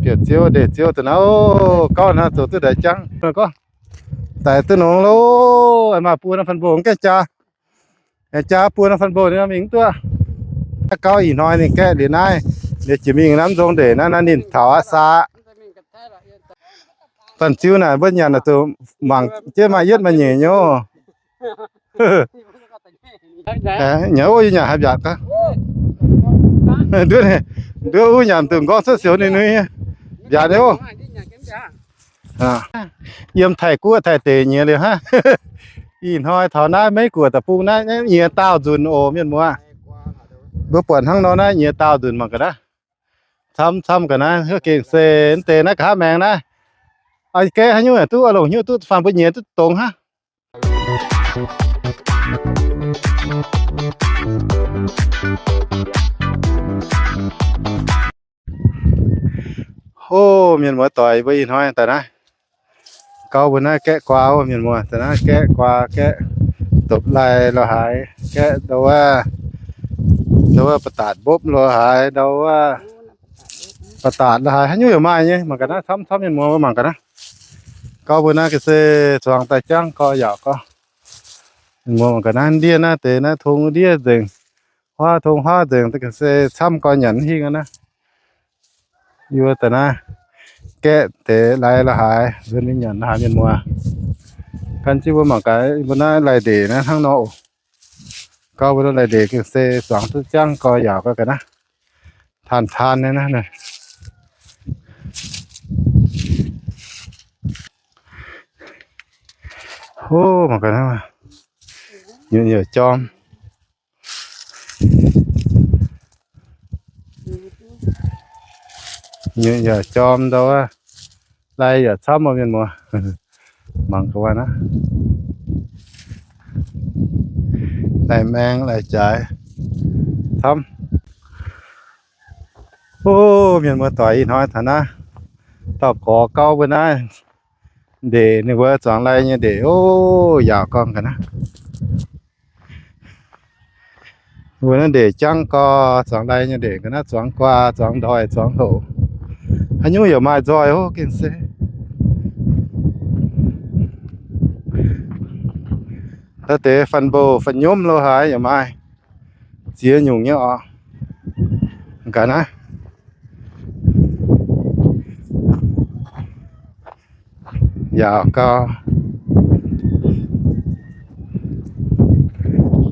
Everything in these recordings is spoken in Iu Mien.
Bieqc ziouv, ndeic ziouv da'naaiv, gauv naaiv zoux duqv ndaix jangv. Gorngv daic duqv nongx loh, maaih buo norm fun mboh gaengh jaa. Jaa buo norm fun mboh ninh mingh mv duqv. Naaiv gauv ih hnoi ninh gaeqv liuz naaiv, liuz jiex mingh naaiv mv nzong ndeic naaiv, naaiv ninh taux aqv saqv. Fanh ziu naaic mbuo nyanc naaic zuqc mangc jienv maaih yietv maaih nyeic nyei oc. Nyanc wuov, yie nyanc haaix mbiaatc gaax. Nduov, nduov wuov nyanc duqv nqorngv cuotv sioux ninh nui mbiaatc nyei oc. Yiem Taiv-Guoqv Taiv-Deic nyiex liuz hnangv. Ih hnoi taux naaiv Meiv-Guoqv deic-bung naaiv nyiex daauh nzunc oc mienh muoz. Mbuo buatc hnangv nor naaiv nyiex daauh nzunc mangc ga'naaiv. Camv camv ga'naaiv, heuc gengh se mv deix naaiv nqa'haav maengx naaiv. Gaeqv haaix nyungc duqv, longc haaix nyungc duqv, faanh mbuo nyiex duqv dongz hnangv. Ov, mienh muoz doic, mbuo ih hnoi daaih naaiv gauv mbuo naaiv gaeqv guaa oc mienh muoz. Daaih naaiv gaeqv guaa, gaeqv dopc lai lo haaix, gaeqv ndau wuov, ndau wuov ba'datc mbopv lo haaix, ndau wuov ba'datc lo haaix, haaix nyungc yaac maaih nyei. Mangc ga'naaiv, camv camv mienh muoz, mbuo mangc ga'naaiv. Gauv mbuo naaiv ga'sie zuangx daaih jangv gorx yaauc gorx. Mienh muoz mangc ga'naaiv, ndiev naaiv deix naaiv tong ndiev nzengc, huaav tong huaav nzengc, ga'sie camv gorx nyanc mv hingh aqv naaiv. Yie mbuo daaih naaiv gaeqv deix lai lo haaix, nzuonx mingh nyanc lo haaix mienh muoz. Gan jienv mbuo mangc gaax mbuo naaiv lai-ndeic naaiv hnangv nor oc. Gauv mbuo naaiv lai-ndeic ga'sie zuangx duqv jangv gorx yaauc gorx ga'naaiv. Taan taan nyei naaiv. Ov, mangc ga'naaiv, nyutc yaac jorm. Nyutc yaac jorm ndau wuov, lai yaac camv oc mienh muoz. Mangc ga'naaiv, lai-maeng lai-jaaix camv. Ov, mienh muoz doic, ih hnoi taux naaiv dauh gorx gauv mbuo naaiv ndeic, ninh mbuo zuangx lai nyei ndeic. Ov, yaauc gorngv ga'naaiv. Mbuo naaiv ndeic jangv gorx, zuangx lai nyei ndeic ga'naaiv, zuangx guaa, zuangx ndoih, zuangx houc. Haaix nyungc yaac maaih nzoih ov, gengh se. Daaih deix fanh mbouh fanh nyiomv lo haaix yaac maaih, ziex nyungc nyei oc. Ga'naaiv. Yaauc gau.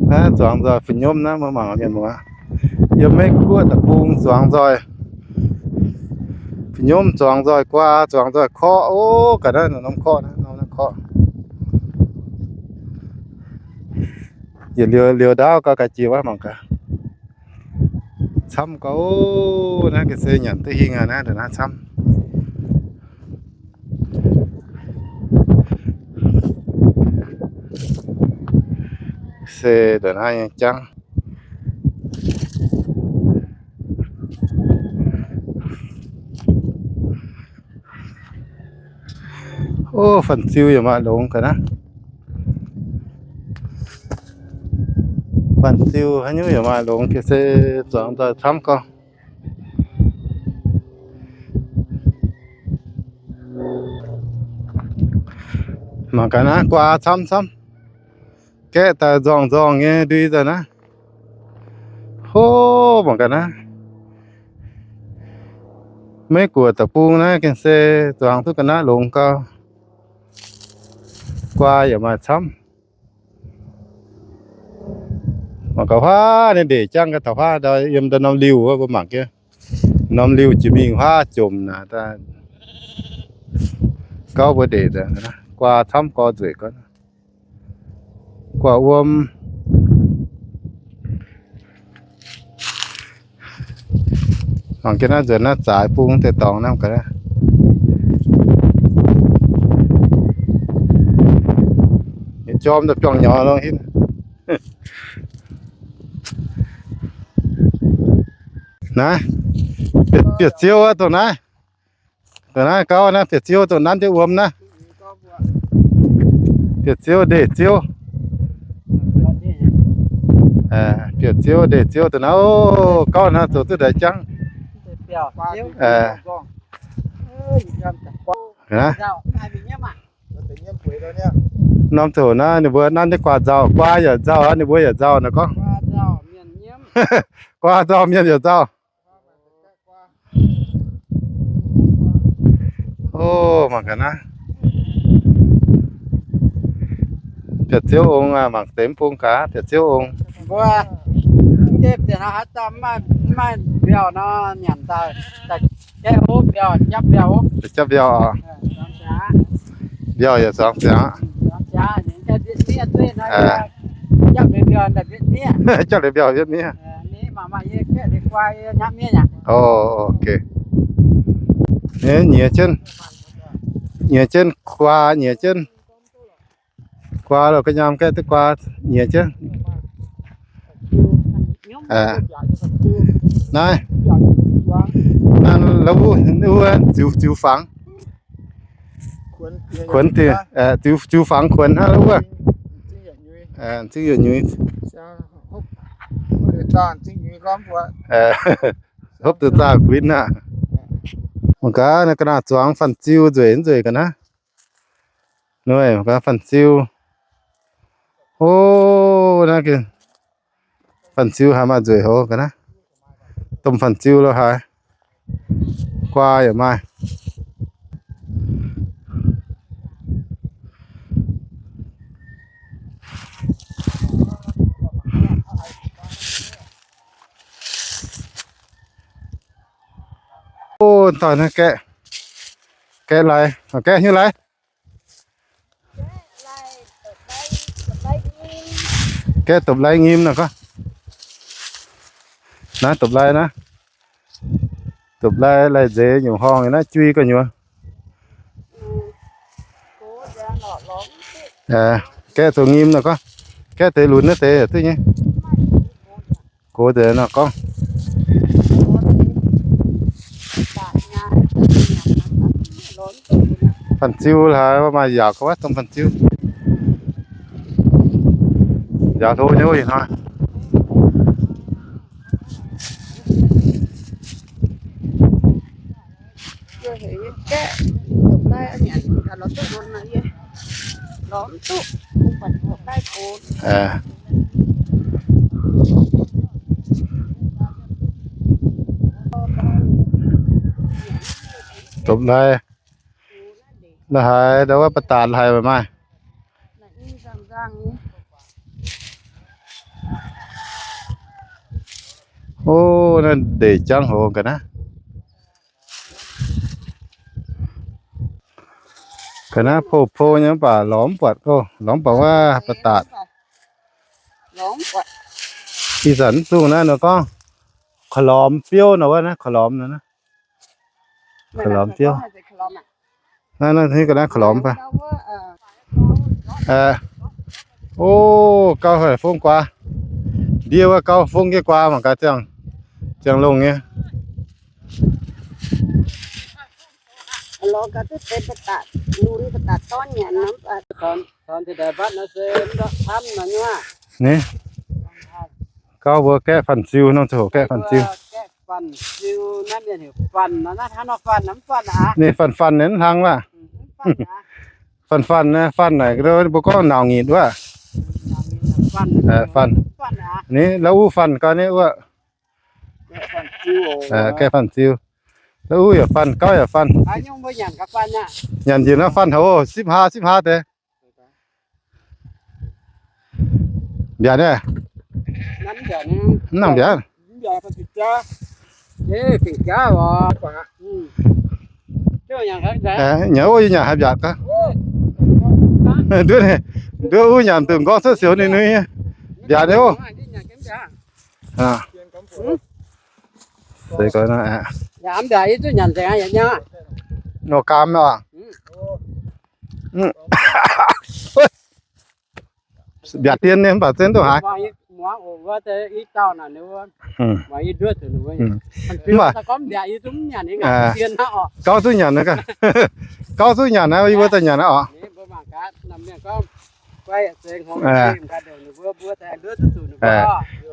Naaiv zuangx nzoih fih nyiomv naaiv, mbuo mangc mienh muoz. Yiem Meiv Guoqv deic-bung zuangx nzoih fih nyiomv, zuangx nzoih guaa, zuangx nzoih korqv. Ov, ga'naaiv norm korqv naaiv, norm korqv. Yietc liuz liuz ndaauv gau ga'jiex wuov mangc gaax. Camv gau, naaiv ga'sie nyanc duqv hingh aqv naaiv, ndongc naaiv camv. Se ndongc naaiv nyei jangv. Ov, fanh ziu yaac maaih longx ga'naaiv. Fanh ziu haaix nyungc yaac maaih longx, ga'sie zuangx nzoih camv gau. Mangc ga'naaiv, guaa camv camv. Gaeqv daaih nzorngh nzorngh nyei ndui daaih naaiv. Hov, mangc ga'naaiv. Meiv Guoqv deic-bung naaiv gengh se zuangx duqv ga'naaiv longx gau. Guaa yaac maaih camv. Mangc gaax huaav ninh ndeic jangv gau taux huaav ndau yiem ndau norm liuh wuov, mbuo mangc jienv norm liuh jiex mingh huaav jomc naaic. Gauv mbuo ndeic guaa camv gorx nzueic gorx. Guaa wuom. Mangc jienv naaiv nzuonx naaiv zaaix bung deix dorngx naaiv gaax. Jorm daaih biorngh nyorx longx hinh. Naaiv, bieqc ziouv wuov dongh naaiv. Dongh naaiv gauv naaiv, bieqc ziouv dongh nanv jienv wuom naaiv. Bieqc ziouv, ndeic ziouv. Bieqc ziouv, ndeic ziouv dongh naaiv, o, gauv naaiv zoux duqv ndaix jangv. Norm taux naaiv ninh mbuo nanv jienv guaax nzauh, guaax yaac nzauh aqv, ninh mbuo yaac nzauh nor gorngv. Guaax nzauh, mienh yaac nzauh. O, mangc gaax naaiv. Bieqc ziouv ong aac, mangc deix mv bung gaax, bieqc ziouv ong. Mbuo, mv bieqc haaix dauh mv maaih mbiauh nor, nyanc daaih, daaih gaeqv hopv mbiauh, japv mbiauh. Japv mbiauh oc. Mbiauh yaac zuangx ziangx. Japv liuz mbiauh yietv miev. O, ok. Nyiex jienv, nyiex jienv guaa, nyiex jienv guaa loh, ga'nyaam gaeqv duqv guaa, nyiex jienv. Naaiv, naaiv wuov, wuov ziux, ziux fangx. Kuonx, ziux, ziux fangx kuonx hnangv wuov. Zingh yietc nyuiz. Hopv duqv zaah kuinv aqv. Mangc gaax naaiv ga'naaiv zuangx fanh ziu nzueic nzueic ga'naaiv. Nzueic, mangc gaax fanh ziu. O, naaiv fanh ziu haiz maaih nzueic hoz ga'naaiv. Domh fanh ziu lo haaix. Guaa yaac maaih. O, taux naaiv gaeqv, gaeqv lai, gaeqv haaix nyungc lai? Gaeqv dopc lai nyim nor gorngv. Naaiv dopc lai naaiv. Dopc lai, lai nzeix nyungc horngh naaiv jui gu'nyuoz. Gaeqv zoux nyim nor gorngv. Gaeqv deix lunx naaiv deix yaac duqv nyei. Gox deix nor gorngv. Fanh ziu haiz maaih yaauc gauh wuov domh fanh ziu. Yaauc hlo nyei wuov ih hnoi. Dopc lai, la'haiz ndau wuov ba'datc haiz maaih. O, naaiv ndeic jangv hoz ga'naaiv. Ga'naaiv po po nyei mv baac lorz mv buatc, o, lorz mv buatc wuov ba'datc. Ih zanc mv dungx naaiv nor gorngv korv-lormx biouv nor wuov, naaiv korv-lormx nor naaiv. Korv-lormx biouv. Naaiv, naaiv ga'naaiv korv-lormx fai. O, gauh haic fong guaax. Ndie wuov gauh fong jienv guaax mangc gaax ziangh, ziangh longh nyei. Ni, gauh mbuo gaeqv fanh ziu nor, zoux gaeqv fanh ziu. Ni fanh fanh naaiv hlang wuov. Fanh fanh naaiv, fanh naaic mbuo gorngv nauc nyitc wuov. Fanh. Ni la'uv fanh gau ni wuov. Gaeqv fanh ziu. La'uv yaac fanh, gauv yaac fanh. Nyanc njiec naaiv fanh haic, sipv haa sipv haa deix. Mbiaauc ni, mv nangc mbiaauc. Nyanc wuov yie nyanc haaix mbiaauc gaav. Nduov wuov nyanc dungx nqorngv cuotv sioux ninh nui. Mbiaauc ni oc. Nor gaam oc. Mbiaauc dien nyei mv baac zengv duqv haaix. Mv baac gauv duqv nyanc, gauv duqv nyanc naaiv, yie mbuo daaih nyanc naaiv oc.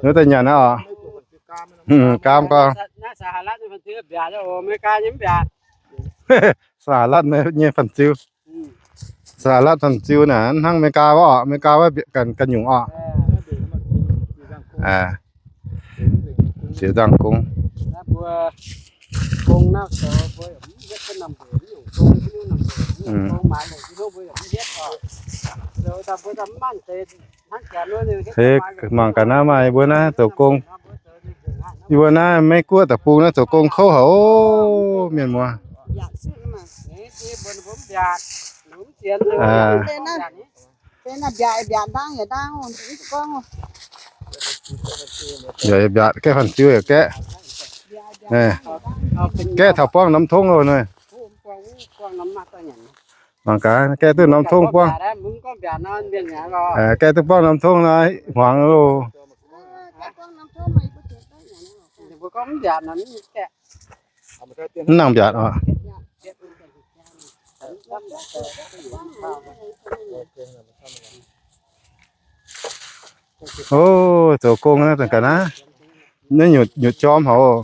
Mbuo daaih nyanc naaiv oc. Gaam gau. สหรัฐ nyei ฟันซิว. สหรัฐ ฟันซิว naaic hnangv America wuov oc, America wuov ganh nyungc oc. Ziex nzangc gong. Se mangc gaax naaiv maaih mbuo naaiv zoux gong. Yie mbuo naaiv Meiv Guoqv deic-bung naaiv zoux gong kouv haic oc, mienh muoz. Yaac mbiaatc, gaeqv ฟันซิว yaac gaeqv. Gaeqv taux buangv norm tongv loh nor. Mangc gaax, gaeqv duqv norm tongv buangv. Gaeqv duqv buangv norm tongv nor, hmuangx loh. Mv nangc mbiaatc oc. O, zoux gong naaiv daaih ga'naaiv, naaiv nyutc jorm haic oc.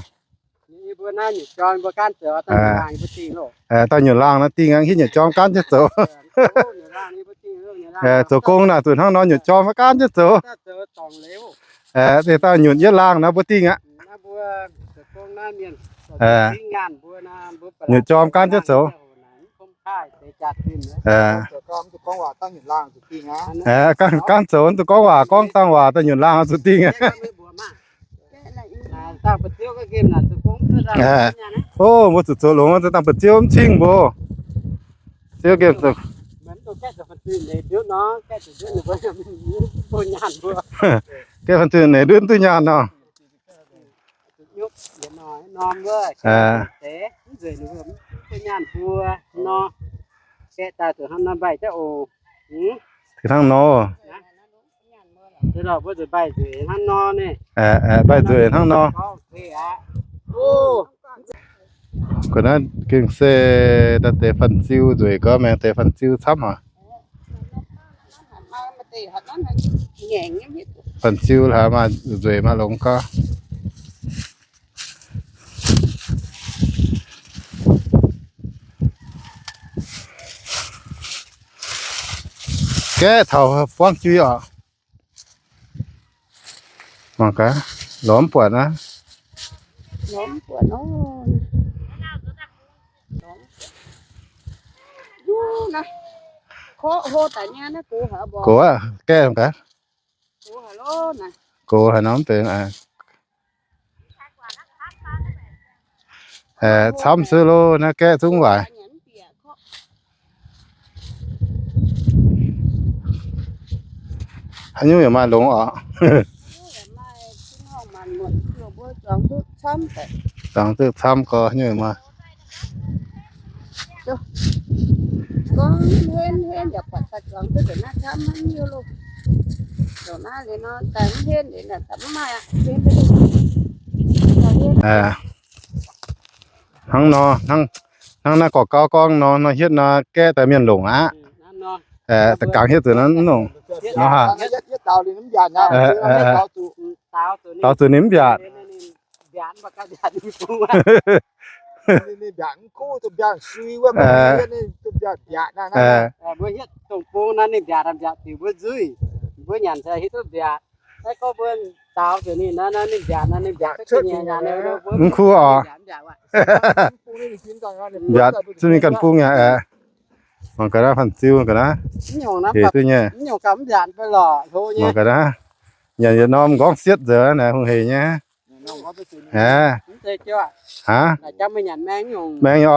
Dauh nyutc laangh naaiv dingh aqv, hitv nyutc jorm gaanv jienv zoux. Zoux gong naaic zuqc hnangv nor nyutc jorm gaanv jienv zoux. Deix dauh nyutc yietv laangh naaiv mbuo dingh aqv. Nyutc jorm gaanv jienv zoux. Gaanv zoux, duqv gorngv waac gorngv dangh waac daaih nyutc laangh zuqc dingh. O, mbuo zuqc zoux longx, dangh ba'ziouv mv cingh mbuo. Ziouv nqemh zoux. Gaeqv fanh zuiz neix ndutv duqv nyaanh nor. Hnangv nor. Mbaih nzueic hnangv nor. Ga'naaiv gengh se daaih deix fanh ziu nzueic gorx, maengx deix fanh ziu camv haic. Fanh ziu hlaax maaih nzueic maaih longx gorx. Gaeqv taux buangv jui oc. Mangc gaax, lorz mv buatc aqv. Gox aqv, gaeqv mangc gaax. Gox haaix norm deix. Camv se loh, naaiv gaeqv zungv waaic. Haaix nyungc yaac maaih longx oc. Zuangx duqv camv gorx, haaix nyungc yaac maaih. Hnangv nor, hnangv naaiv gorqv gauv gorngv nor, nor hietv nor gaeqv daaih mienh longc aqv. Da'gangx hietv zuqc naaiv longc nor haah. Daaux zuqc ninh mv mbiaatc. Mv kuv oc. Mbiaatc zuqc ninh ganh bung yaac aeqv. Mangc gaax naaiv fanh ziu ga'naaiv. Hec duqv nyei. Mangc gaax naaiv. Nyanc yietc norm nqorngv sietv nzengc naaiv, hungh hec nyei. Aav, maeng nyei oc.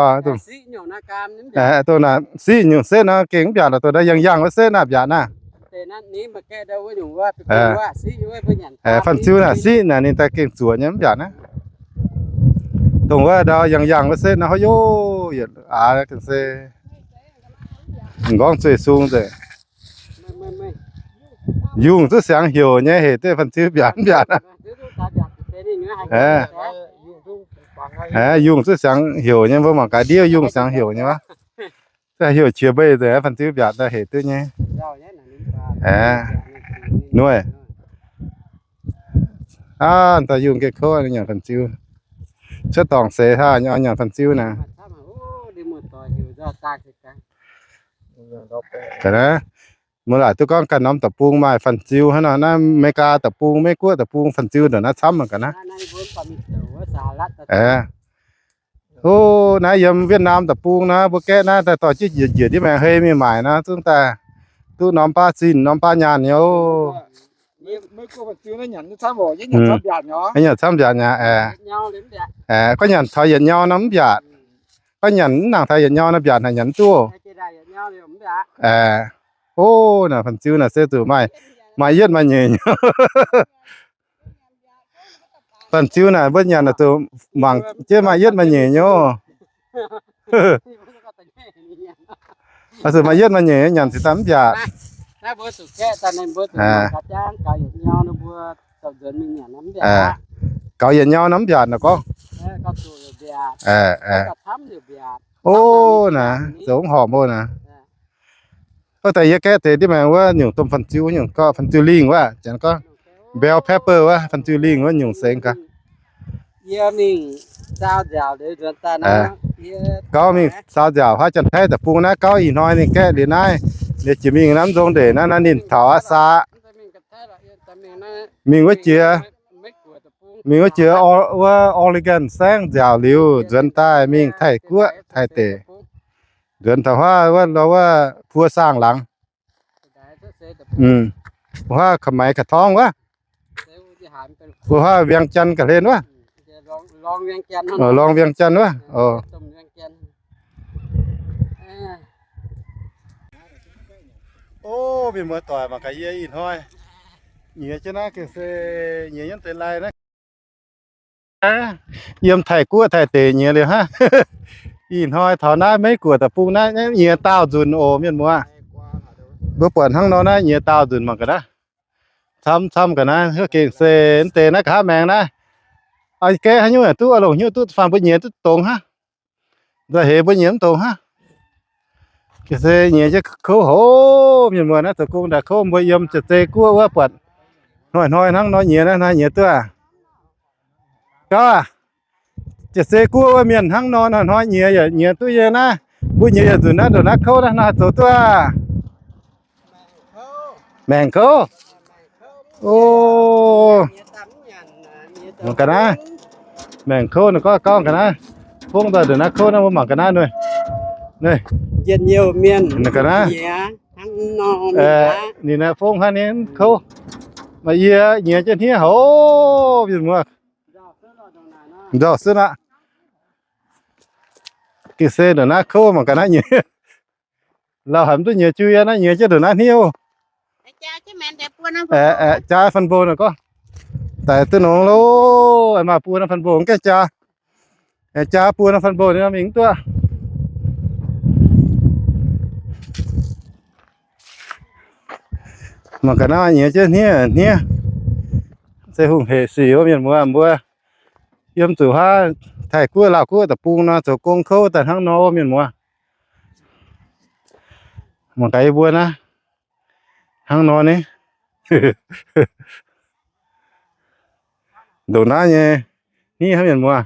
Dongh naaic siqv nyungc setv nor gengh mv mbiaatc, dongh naaiv yangh yangh wuov setv naaiv mbiaatc naaiv. Fanh ziu naaic siqv naaic ninh daaih gengh zuoqc nyei mv mbiaatc naaiv. Dongh wuov ndau yangh yangh wuov setv naaiv, hov yoh, yietc aav gengh se nqorngv zueih sung nzengc. Yungh zuqv siangx heuc nyei, hec duqv fanh ziu mbiaatc mv mbiaatc. Yungh zuqv siangx heuc nyei, mbuo mangc gaax ndiev yungh siangx heuc nyei wuov. Heuc qiex mbei nzengc, fanh ziu mbiaatc daaih hec duqv nyei. Nueih. Aav, daaih yungh gengh kouv nyanc fanh ziu. Cuotv dorngc seix hlaax nyanc fanh ziu naaic. Ga'naaiv, mbuo laaic duqv gorngv ganh norm deic-bung maaih fanh-ziu hnangv nor. Naaiv America deic-bung, Meiv Guoqv deic-bung fanh-ziu ndongc naaiv camv mangc ga'naaiv. Aeqv, o, naaiv yiem Việt Nam deic-bung naaiv, mbuo gaeqv naaiv daaih dorh jienv njiec njiec ndiev maengx hei mingh maaic nor, zungv daaih duqv norm baav zinh norm baav nyaanh nyei. Nyanc camv mbiaatc nyei. Aeqv, gorngv nyanc taux yietc nyau nor mv mbiaatc. Gorngv nyanc mv nangc taux yietc nyau nor mbiaatc haic, nyanc mv duqv. Aeqv, o, naaic fanh-ziu naaic se zuqc maaih, maaih yietv maaih nyeic nyei. Fanh-ziu naaic mbuo nyanc naaic zuqc mangc jienv maaih yietv maaih nyeic nyei. Zuqc maaih yietv maaih nyeic nyei, nyanc cingx daaih mv mbiaatc. Gaux yietc nyau nor mv mbiaatc naaic gorngv. O, naaic zoux mv horpc mbuo naaic. Wuov deix yie gaeqv deix ndiev maengx wuov nyungc domh fanh-ziu, nyungc gorngv fanh-ziu lingh wuov, janx gorngv bell pepper wuov, fanh-ziu lingh wuov nyungc sengx gaax. Gauv mingh saau nziaauc haaix, Janx-Taiv deic-bung naaiv gauv ih hnoi ninh gaeqv liuz naaiv, liuz jiex mingh naaiv mv nzong ndeic naaiv, naaiv ninh taux aqv saa. Mingh wuov jiex, mingh wuov jiex O-, wuov Oregon saengv nziaauc liuz nzuonx daaih mingh Taiv Guoqv, Taiv deic. Nzuonx taux huaav wuov, wuov Puo Saang laangz. Wuov huaav Ka'maix Ka'torngv wuov. Wuov huaav Vieng Jien ga'hlen wuov. Lorngx Vieng Jien wuov. O, mienh muoz-doic, mangc gaax yie ih hnoi nyiex jienv naaiv gengh se nyiex nyei deix lai naaiv. Yiem Taiv Guoqv Taiv deic nyiex liuz hnangv. Ih hnoi taux naaiv Meiv Guoqv deic-bung naaiv nyiex daauh nzunc oc, mienh muoz. Mbuo buatc hnangv nor naaiv nyiex daauh nzunc mangc ga'naaiv. Camv camv ga'naaiv, gengh se mv deix naaiv nqa'haav maengx naaiv. Gaeqv haaix nyungc duqv, longc haaix nyungc duqv, faanh mbuo nyiex duqv dongz hnangv. Nzauh heix mbuo nyiex mv dongz hnangv. Gengh se nyiex jienv kouv haic, mienh muoz. Naaiv zoux gong ndaaih kouv, mbuo yiem jiex zei guoqv wuov buatc hnoi-hnoi hnangv nor nyiex naaiv, naaiv nyiex duqv aqv. Gauv aac, jiex zei guoqv wuov mienh hnangv nor hnoi-hnoi nyiex yaac nyiex duqv nyei naaiv. Mbuo nyiex yaac nzunc naaiv ndongc naaiv kouv naaiv, naaiv zoux duqv aqv. Maengc kouv. O, mangc ga'naaiv. Maengc kouv naaiv, gorngv ga'naaiv. Fongv daaih ndongc naaiv kouv naaiv, mbuo mangc ga'naaiv nuih. Ninh ga'naaiv. Ninh naaiv fongv hnangv nyei kouv. Maaih yie nyiex jienv hniev haic, mienh muoz. Nzauh suv aqv. Gengh se ndongc naaiv kouv mangc ga'naaiv nyiex. Lauh haic mv duqv nyiex jiu yie naaiv nyiex jienv ndongc naaiv hniev. Jaa fanh mbuo nor gorngv. Daaih duqv nongx loh, maaih buo nor fanh mbuo mv gaengh jaa. Jaa buo nor fanh mbuo nor mingh mv duqv. Mangc ga'naaiv nyiex jienv hniev hniev. Se hungh hec sic wuov mienh muoz, mbuo yiem zuqc haav Taiv Guoqv Laauh Guoqv deic-bung nor zoux gong kouv daaih hnangv nor wuov mienh muoz. Mangc gaax yie mbuo naaiv hnangv nor ni. Ndongc naaiv nyei hniev hnangv mienh muoz.